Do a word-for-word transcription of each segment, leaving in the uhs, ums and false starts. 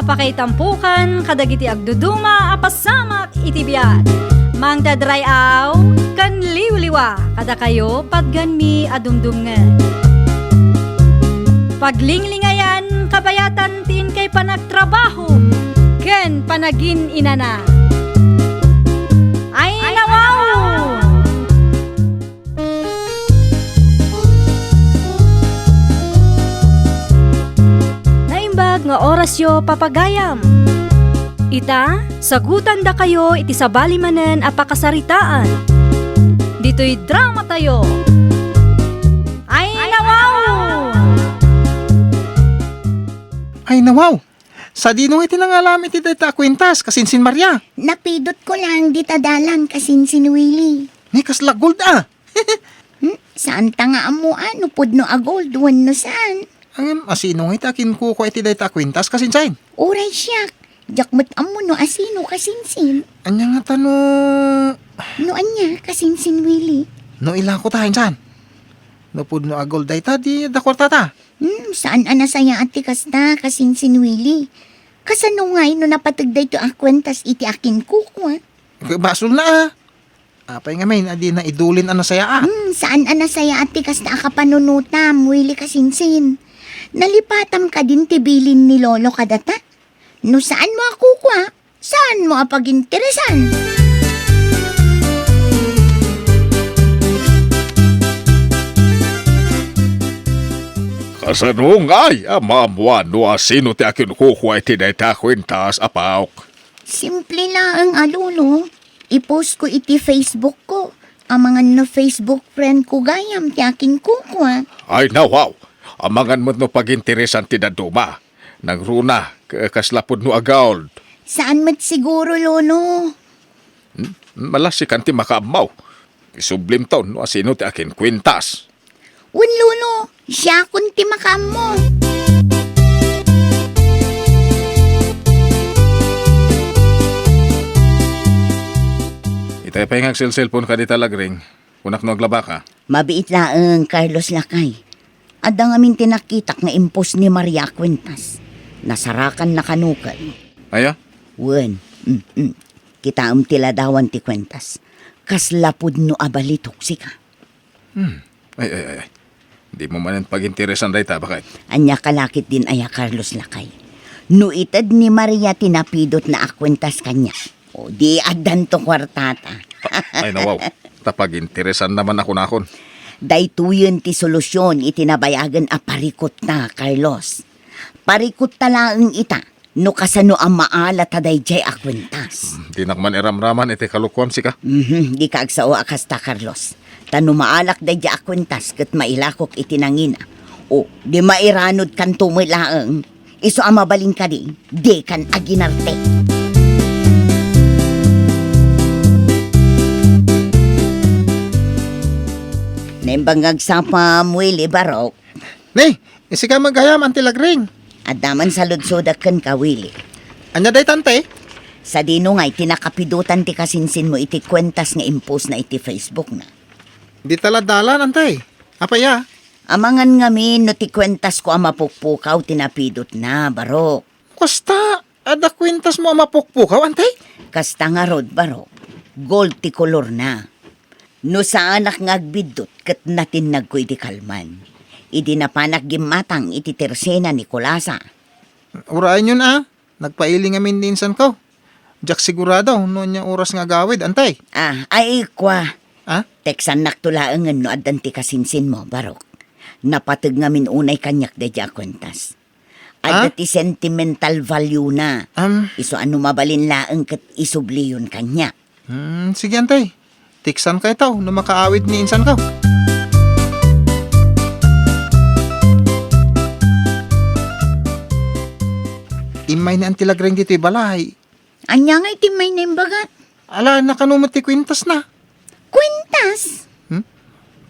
Pakaitampokan kadagiti agduduma a pasamak iti biag. Mangted ray-aw ken liwliwa kadakayo patganmi a dumdumngeg. Paglinglingayan kabayatan ti inkay panagtrabaho ken panagin-inana. Ay, nawaw! Naimbag nga orasyo, papagayam. Ita, sagutandakayo iti sabali manen a pakasaritaan. Ditoy dramatayo. Ay, nawaw! Ay, nawaw! Sadino nga iti nangalam iti dayta a kuentas, kasinsin Maria? Napidotko laeng dita dalan, kasinsin Willie. Ni kasla gold, a. Hmm, saanta nga ammo, a, no pudno a gold wenno saan. Ngem, asino nga iti akinkukua iti dayta a kuentas, kasinsin? Uray siak, diak met ammo no asino, kasinsin. Ania ngata no... No ania, kasinsin Willie? No ilako ta, insan. No pudno a gold dayta, di adda kuartata. Hmm, saan a nasayaat ti kasta, kasinsin Willie. Kasano ngay no napateg daytoy a kuentas iti akinkukua? Basolna, a. Apay ngamin a dina idulin a nasayaat? Hmm, saan a nasayaat ti kasta a kapanunotam, Willie kasinsin. Nalipatam kadin ti bilin ni Lolo kadata? No saanmo a kukua, saanmo a paginteresan. Kasano ngay a maammuan no asino ti akinkukua iti dayta a kuentas, apo? Simple laeng a, Lolo. I-post ko iti Facebook ko. Amangan no Facebook friend ko gayam ti akinkukua. Ay, nawaw. Amangan met no paginteresan ti dadduma. Nangruna, k-, kasla pudno a gold. Saan met siguro, Lolo? Hmm? Malasikan ti makaammo. Isublimton no asino ti akinkuentas. Wen, Lolo, siakon ti makaammo. Itay pay nga agselselpon ka dita, Lagring. Kunak no aglabaka. Mabiit laeng, Carlos lakay. Adda ngamin ti nakitak nga impos ni Maria a kuentas. Nasarakanna kano ket. Aya? Wen, mm, mm. Kitaem ti ladawan ti kuentas. Kasla pudno a balitok, sika. Hmm. Ay, ay, ay, ay. Dimo manen paginteresan dayta, baket. Ania ka la ketdin aya, Carlos lakay? No ited ni Maria ti napidotna a kuentas kaniak, o, di addanto kuartata. Ay, nawaw. Ta paginteresanna man a kunakon. Daytoyen ti solusion iti nabayagen a parikutta, Carlos. Parikutta laeng ita no kasano a maala ta daydiay a kuentas. Hmm, dinak man iramraman iti kalokuam, sika. Mhm, dika agsao a kasta, Carlos. Ta no maalak daydiay a kuentas ket mailakok iti nangina, o, di mairanodkanto met laeng. Isu a mabalin kadi, dikan aginarte. Naimbag nga agsapa, Muili, barok. Ni, isika met gayam, Anti Lagring. Adda man saludsodak kenka, Willy. Ania dayta, Anti? Sadino ngay ti nakapidotan ti kasinsinmo iti kuentas nga impostna iti Facebookna? Dita la dalan, Anti. Apay a? Amangan ngamin no ti kuentasko a mapukpukaw ti napidotna, barok. Kasta, adda kuentasmo a mapukpukaw, Anti? Kasta ngarud, barok. Gold ti kolorna. No saanak nga agbiddut ket natinnagko idi kalman, idi napanak gimmatang iti tersena ni Kulasa. Urayenyon a, nagpaili ngamin ni insanko. Diak sigurado no ania oras nga agawid, Anti. Ah, ay, kua. Ah? Teksannak to laengen no addan ti kasinsinmo, barok. Napateg ngamin unay kaniak daydiay a kuentas. Adda Ah? ti sentimental value na. Am. Isu a no mabalin laeng ket isubliyon kaniak. Hmm, sige, Anti. Teksanka ita no makaawid ni insanko. Immay ni Anti Lagring ditoy balay. Ania ngay ti immay na imbaga? Ala, nakano met ti kuentasna? Kuentas? Hmm?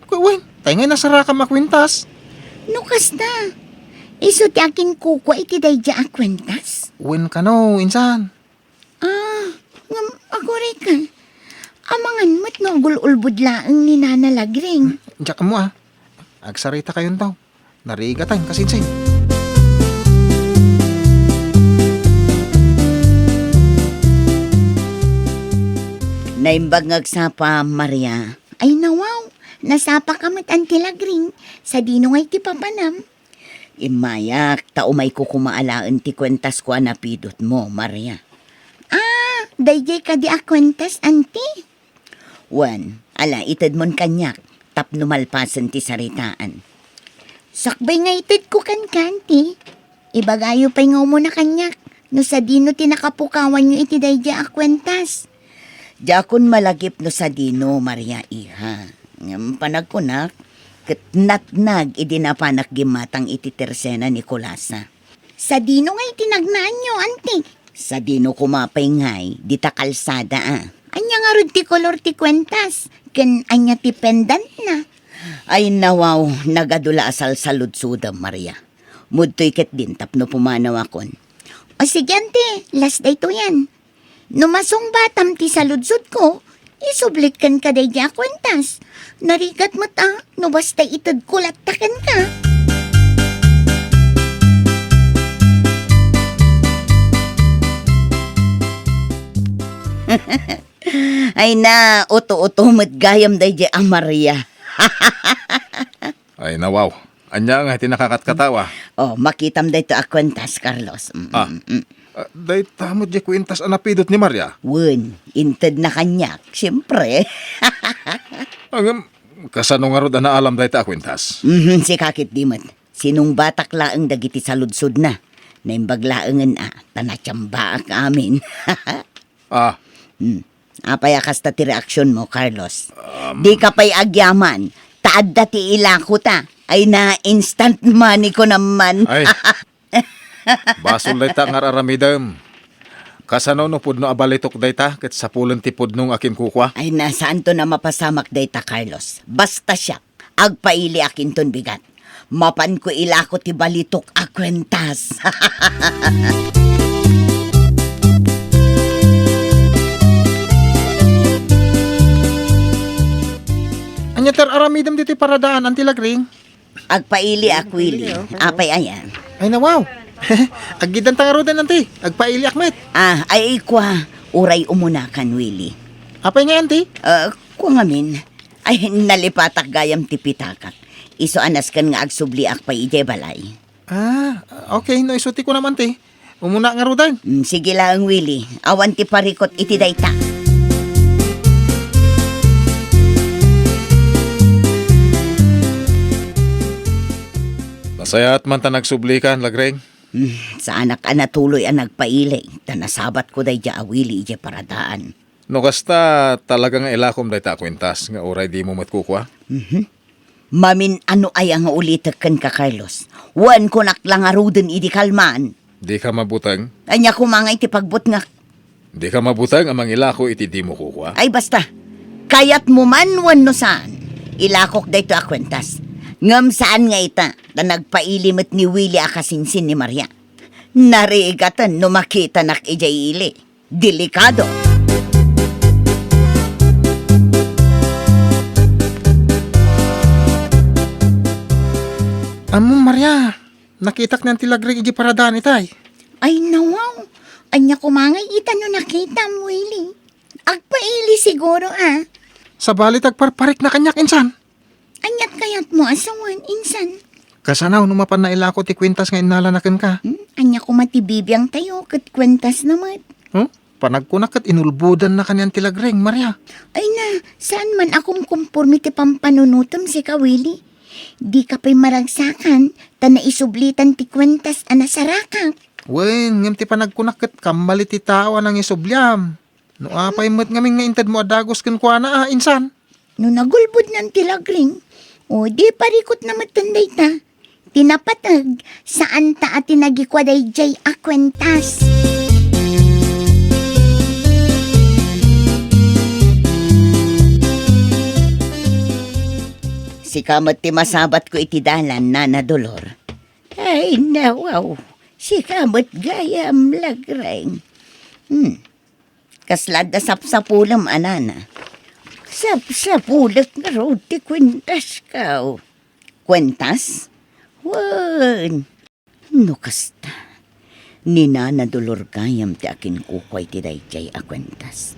Ku-, wen, tay ngay nasarakam a kuentas. No kasta, isu ti akinkukua iti daydiay a kuentas? Wen kano, insan. Ah, ngem aguray ka. Amangan met no agul-ulbod laeng ni Nana Lagring. Hmm, diak ammo a. Agsaritakayon daw. Narigatan, kasinsin. Naimbag nga agsapa, Maria. Ay, nawaw. Nasapaka met, Auntie Lagring. Sadino ngay ti papanam? Immayak, ta umayko koma alaen ti kuentasko a napidutmo, Maria. Ah, daydiay kadi a kuentas, Auntie? Wen, ala, itedmon kaniak tapno malpasen ti saritaan. Sakbay nga itedko kenka, Auntie. Ibagayo pay nga umuna kaniak no sadino ti nakapukawanyo iti daydiay a kuentas. Diakon malagip no sadino, Maria, iha. Ngem panagkunak, ket natnag idi napanak gimmatang iti tersena ni Kulasa. Sadino ngay ti nagnaanyo, Auntie? Sadino koma pay ngay, dita kalsada, a. Ania ngarud ti kolor ti kuentas? Ken ania ti pendantna? Ay, nawaw, nagadu la a salsaludsodem, Maria. Mudtoy ketdin tapno pumanawakon. O sige, Auntie, last daytoyen. No masungbatam ti saludsodko, isublik kenka daydiay a kuentas. Narigat met a, no basta itedko latta kenka. Ay na, uto-uto met gayam daydiay a Maria. Ay, nawaw. Ania nga ti nakakatkatawa? Oh, makitam daytoy a kuentas, Carlos. Mm, Ah. mm, mm. Ah, dayta met diay kuentas a napidut ni Maria? Wen, intedna kaniak, siempre. Ngem, kasano ngarud a naalam dayta a kuentas? Mhm, sika ketdi met. Sinungbatak laeng dagiti saludsodna. Naimbag laengen a, ta natiambaak amin. Ah. Hmm. Apay a kasta ti reaksionmo, Carlos? Um, Dika pay agyaman, ta adda ti ilakota. Ay na, instant money ko naman. Ay. Basol dayta nga ar-aramidem. Kasano no pudno a balitok dayta ket sapulen ti pudno nga kinkukua? Ay na, saanton a mapasamak dayta, Carlos. Basta siak, agpailiak inton bigat. Mapanko ilako ti balitok a kuentas. Ania ti ar-aramidem ditoy paradaan, Auntie Lagring? Agpailiak, Willy. Apay aya? Ay, nawaw. Aggidanta ngaruden, Auntie. Agpailiak met. Ah, ay, kua, uray umunakan, Willy. Apay nga, Auntie? Ah, kua ngamin. Ay, nalipatak gayam ti pitakak. Isu a nasken nga agsubliak pay idiay balay. Ah, okay. No isu ti kunam, Auntie. Umuna ngaruden. Mm, sige laeng, Willy. Awan ti parikut iti dayta. Nasayaat man ta nagsublikan, Lagring. Mm, saanak a natuloy a nagpaili, ta nasabatko daydiay a Willy idiay paradaan. No kasta, talaga nga ilakom dayta a kuentas nga uray dimo met kukua? Mhm. Mamin-ano aya nga ulitek kenka, Carlos? Wen, kunak la ngaruden idi kalman. Dika mabuteng? Ania koma nga iti pagbutngak? Dika mabuteng a mangilako iti dimo kukua? Ay, basta. Kayatmo man wenno saan, ilakok daytoy a kuentas. Ngem saan nga ita, ta nagpaili met ni Willy a kasinsin ni Maria. Narigaten no makitanak idiay ili. Delikado. Ammom, Maria, nakitak ni Auntie Lagring idiay paradaan itay. Ay, nawaw. Ania koma ngay ita no nakitam, Willy? Agpaili siguro, a. Sabali, agparparikna kaniak insan. Ania't kayatmo a sawen, insan? Kasano no mapan nailako ti kuentas nga innalana kenka? Hmm? Ania koma ti bibiangtayo ket kuentasna met? Huh? Panagkunak ket inulbodanna kanian ti Lagring, Maria. Ay na, saan man a kumkumporme ti pampanunotem, sika, Willy. Dika pay maragsakan, ta naisublitan ti kuentas a nasarakak. Wen, ngem ti panagkunak ket kammali ti tao a nangisubliam. No apay met ngamin nga intedmo a dagus kenkuana, a, insan? No nagulbodnan ti Lagring, o di parikutna metten dayta. Ti napateg, saanta a tinagikua daydiay a kuentas. Sika met ti masabatko iti dalan, Nana Dolor. Ay, nawaw. Sika met gayam, Lagring. Hmm. Kasla adda sapsapulem a, Nana? Sapsapulek ngarud ti kuentasko. Kuentas? Wen. No kasta, ni Nana Dolor gayam ti akinkukua iti daydiay a kuentas.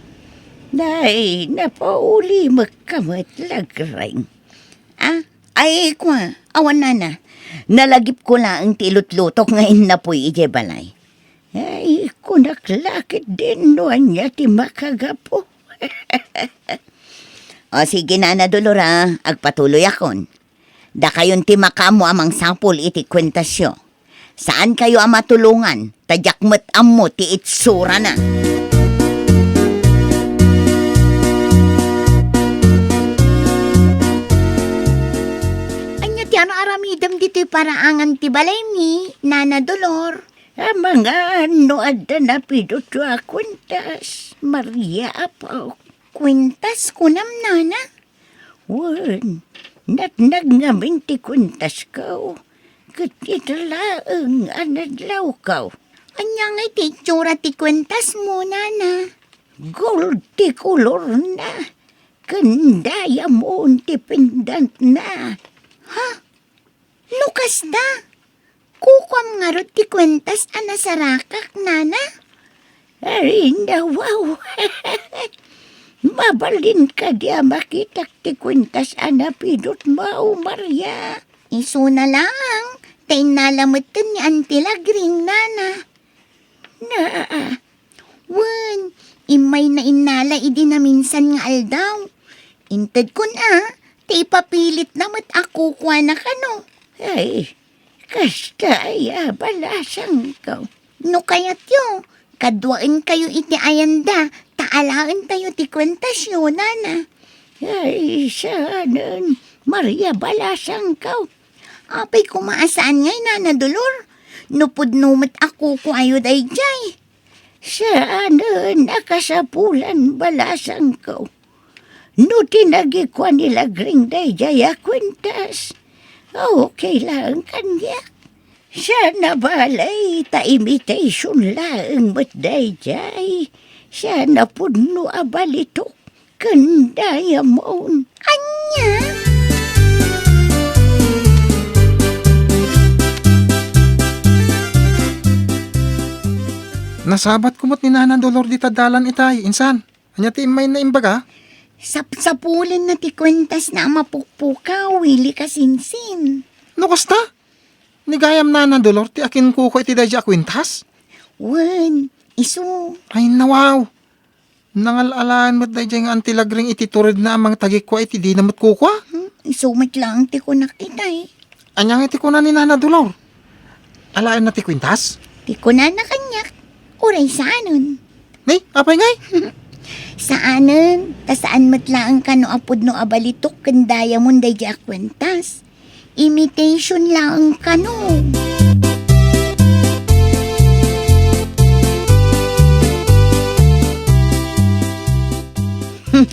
Tay, napaulimekka met, Lagreng. Ah, ay, kua, awan, nana. Nalagipko laeng ti ilutlutok nga innapoy idiay balay. Ay, kunak la ketdin no ania ti makagapu. O, sige, Nana Dolor, a, agpatuloyakon. Dakayon ti makaammo a mangsapul iti kuentasyo. Saankayo a matulongan, ta diak met ammo ti itsurana. Ania ti ar-aramidem ditoy paraangan ti balaymi, Nana Dolor? Amangan no adda napidutyo a kuentas, Maria, apo. Kuentas, kunam, nana? Wen, natnag ngamin ti kuentasko, ket ita laeng a nadlawko. Ania ngay ti itsura ti kuentasmo, nana? Gold ti kolorna, ken diamond ti pendantna. Ha? No kasta, kukuam ngarud ti kuentas a nasarakak, nana? Ay, nawaw. Mabalin kadi a makitak ti kuentas a napidutmo, Maria? Isuna laeng, ta innala metten ni Auntie Lagring, nana. Na, wen, immayna innala idi naminsan nga aldaw. Intedkon a, ta ipapilitna met a kukuana kano. Ay, kasta aya, balasangko. No kayatyo, kaduaenkayo iti ayanda, ta alaentayo ti kuentasyo, nana. Ay, saanen, Maria, balasangko. Apay koma a saan ngay, Nana Dolor? No pudno met a kukuayo daydiay. Saanen a kasapulan, balasangko. No tinagikua ni Lagring daydiay a kuentas, okay laeng kaniak. Saan a balay ta imitation laeng met daydiay. Saan a pudno a balitok ken diamond. Ania? Nasabatko met ni Nana Dolor dita dalan itay, insan. Ania ti immayna imbaga? Sapsapulenna ti kuentasna a mapukpukaw, Willie Kasinsin. No kasta? Ni gayam Nana Dolor ti akinkukua iti daydiay a kuentas? Wen, isu. Ay, nawaw. Nangal-alaen met daydiay nga Auntie Lagring iti turedna a mangtagikua iti dina met kukua? Hmm, isu met laeng ti kunak itay. Ania ngay ti kuna ni Nana Dolor? Alaenna ti kuentas? Ti kunana kaniak, uray saanen. Ni, apay ngay? Saanen, ta saan met laeng kano a pudno a balitok ken diamond daydiay a kuentas. Imitation laeng kano. Hmm.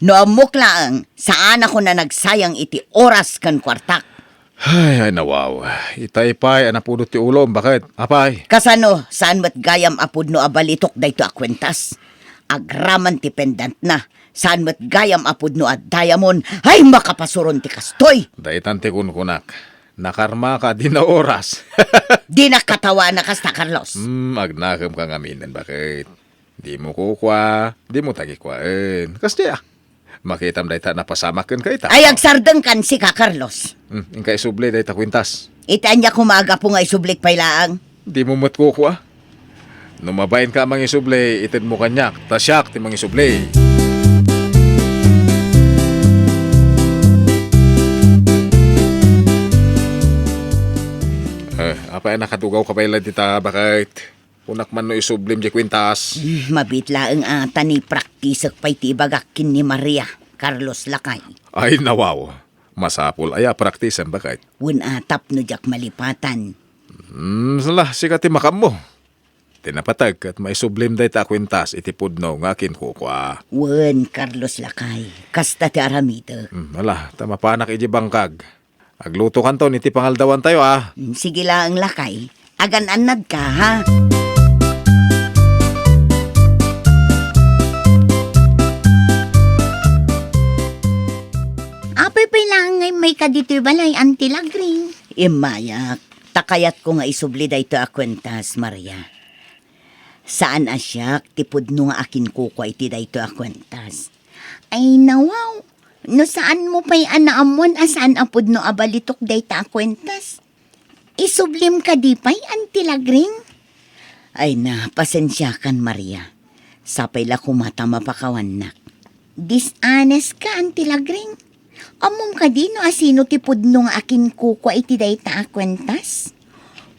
No ammok laeng, saanakon a nagsayang iti oras ken kuartak. Ay, ay, nawaw. Itay pay a napudot ti ulom, baket? Apay? Kasano, saan met gayam a pudno a balitok daytoy a kuentas? Agraman ti pendantna. Saan met gayam a pudno a diamond. Ay, makapasuron ti kastoy! Daytan ti kunkunak. Nakarmaka, di na oras. Dinak katawana kasta, Carlos. Hmm, agnakemka ngaminen, baket? Dimo kukua, dimo tagikuaen. Kasdiay a. Makitam dayta a napasamak kenka ita. Ay, agsardengkan sika, Carlos. Hmm, inka isubli dayta kuentas. Iti ania koma a gapu nga isublik pay laeng? Dimo met kukua. No mabainka a mangisubli, itedmo kaniak, ta siak ti mangisubli. Eh, apay a nakadugawka pay la dita, baket? Kunak man no isublim diay kuentas. Hmm, mabiit laeng a ta ni praktisek pay ti ibagak ken ni Maria, Carlos lakay. Ay, nawaw. Masapul aya a praktisen, baket? Wen a tapno diak malipatan. Hmm, sala, sika ti makaammo. Ti napateg ket maisublim dayta a kuentas iti pudno nga akinkukua. Wen, Carlos lakay. Kasta ti aramidek. Hmm, ala, ta mapanak idiay bangkag. Aglutokanton iti pangaldawantayo, a. Mm, sige laeng, lakay. Agan-annadka, ha? Apay pay laeng nga immayka ditoy balay, Auntie Lagring? Immayak. Ta kayatko nga isubli daytoy a kuentas, Maria. Saan a siak ti pudno nga akinkukua iti daytoy a kuentas. Ay, nawaw, no saanmo pay a naammuan a saan a pudno a balitok dayta a kuentas, isublim kadi pay, Auntie Lagring? Ay na, pasensiakan, Maria. Sapay la koma ta mapakawannak. Dishonest ka, Auntie Lagring. Ammom kadi no asino ti pudno nga akinkukua iti dayta a kuentas?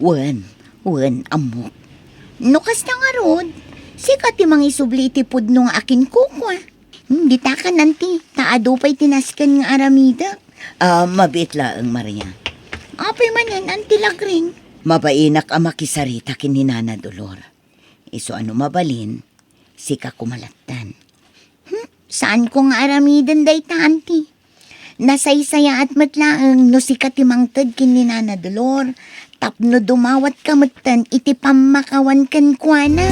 Wen, wen, ammok. No kasta ngarud, sika ti mangisubli iti pudno nga akinkukua. Hmm, ditakan, Auntie, ta adu pay ti nasken nga aramidek. Ah, mabiit laeng, Maria. Apay manen, Auntie Lagring? Mabainak a makisarita ken ni Nana Dolor. Isu a no mabalin, sika koma lattan. Hmm, saanko nga aramiden dayta, Auntie. Nasaysayaat met laeng no sika ti mangted ken ni Nana Dolor tapno dumawatka metten iti pammakawan kenkuana.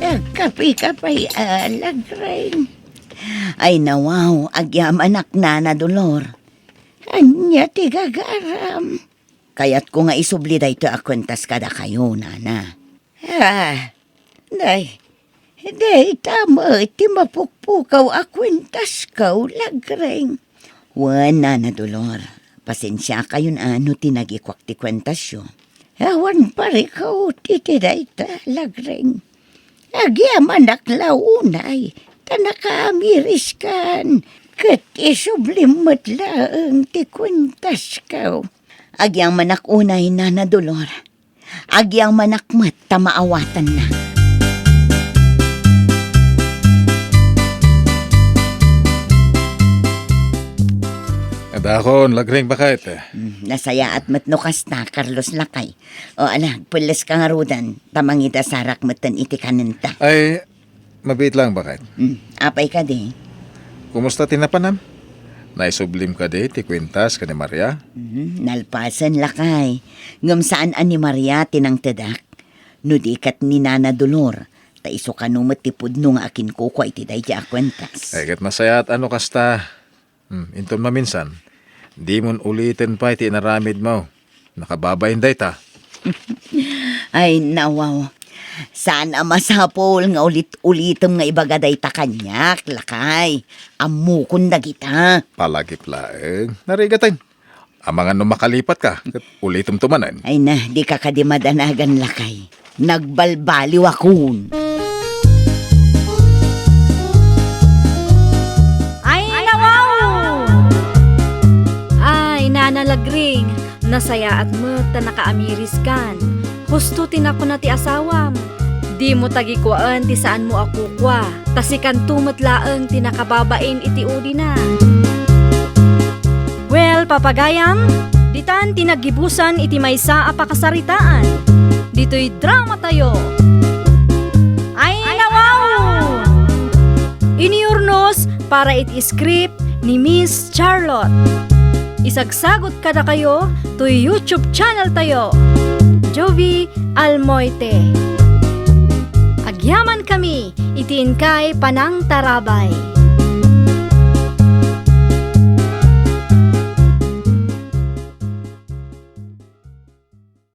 Agkapika pay a, Lagring. Ay, nawaw, agyamanak, Nana Dolor. Ania ti gagaram? Kayatko nga isubli daytoy a kuentas kadakayo, Nana. Ah, nay, dayta met ti mapukpukaw a kuentasko, Lagring. Wen, Nana Dolor, pasensiakayon a no tinagikuak ti kuentasyo. Awan parikut iti dayta, Lagring. Agyamanak la unay, ta nakaamiriskan, ket isublim met laeng ti kuentasko. Agyamanak unay, Nana Dolor. Agyamanak met ta maawatannak. Adakon, Lagring, baket. Hmm, nasayaat met no kasta, Carlos, lakay. O, ala, agpelles ka ngaruden, ta mangidasarak metten iti kanenta. Ay, mabiit lang, baket. Hmm, apay kadi? Kumusta ti napanam? Naisublim kadi ti kuentas ken ni Maria? Hmm, nalpasen, lakay. Ngem saan a ni Maria ti nangtedak. No di ket ni Nana Dolor, ta isu kano met ti pudno nga akinkukua iti daydi a kuentas. Ay, ket nasayaat a no kasta. Hmm, inton maminsan, dimon uliten pay ti inaramidmo. Nakababain dayta. Ay, nawaw. Saan a masapul nga ulit-ulitem nga ibaga dayta kaniak, lakay. Ammokon dagita. Palagip laeng. Narigaten. Amangan no makalipatka, ket ulitemto manen. Ay na, dika kadi madanagan, lakay. Nagbalbaliwakon. Ay, nawaw! Ay, Nana Lagring, nasayaat met ta nakaamiriskan. Husto ti nakuna ti asawam. Dimo tagikuaen ti saanmo a kukua, ta sikanto met laeng ti nakababain iti ulina. Well, papagayam, ditan ti naggibusan iti maysa a pakasaritaan. Ditoy dramatayo. Ay, nawaw! Inurnos para iti script ni Miss Charlotte. Isagsagut kadakayo toy YouTube channel tayo, Jovie Almoite. Agyamankami iti inkay panangtarabay.